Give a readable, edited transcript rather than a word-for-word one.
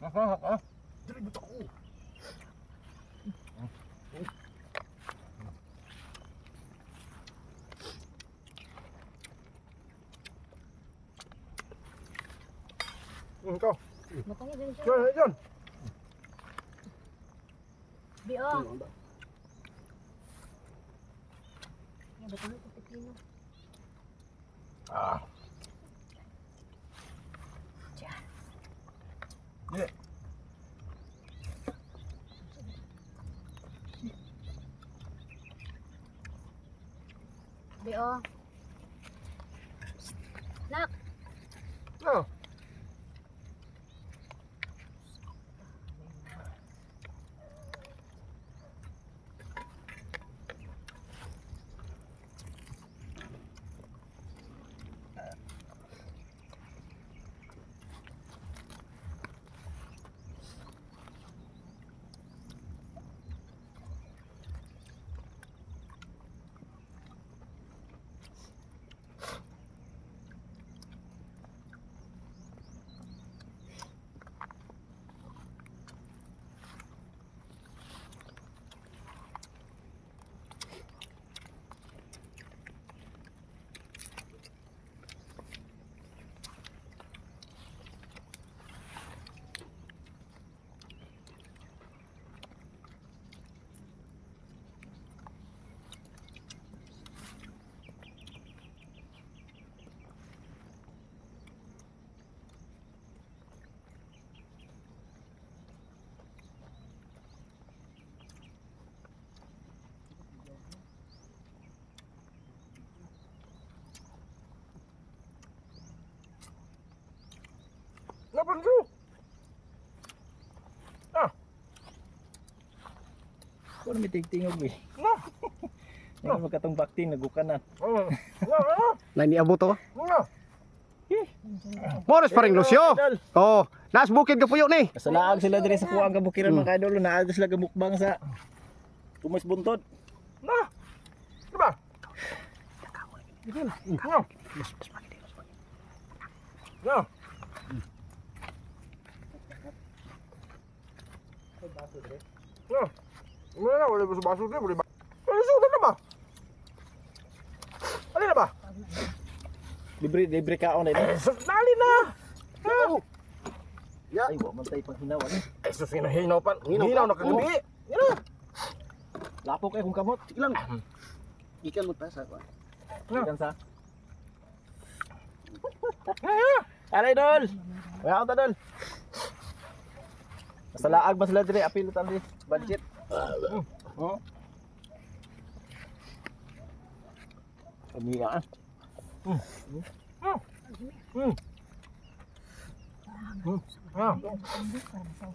Ah. Dili ba ko? Ikaw. Matangin din siya. Yan, yan. Bio. Yan, ba't ano ito pipino? Ah. Tiyan. Yeah. Bio. Nak. No. Napanso. Ah, Ko na may tingtingog eh. no. Nga magkatong bakting nagukanan. Oh. No, no. Na niabot to. No. Boris pa rin Lucio. Oh, nas bukid ka puyo ni. Nasa laag sila diri sa kuang kabukiran mga kaidol, naa sila gamukbang sa Tumas buntod. No. Diba? No. No. No. Wala na, wala ba sa baso dito? Wala ba? Wala sudan na ba? Ano na ba? Libre libre kaon na Eh, sus, dali na! Oh. Ya. Ay, wa man tay panghinawan eh. Eh, sus, hinahinaw pa. Hinaw Hinaw pa. na kagabi. Yan na. Lapok kay kung kamot. Sige lang. Ikan mo pa sa ko. Ikan sa. Alay dol. Wala akong dol. Nasa laag ba sila diri apil tan di budget. Oh. Kami ah. Ah. Para sa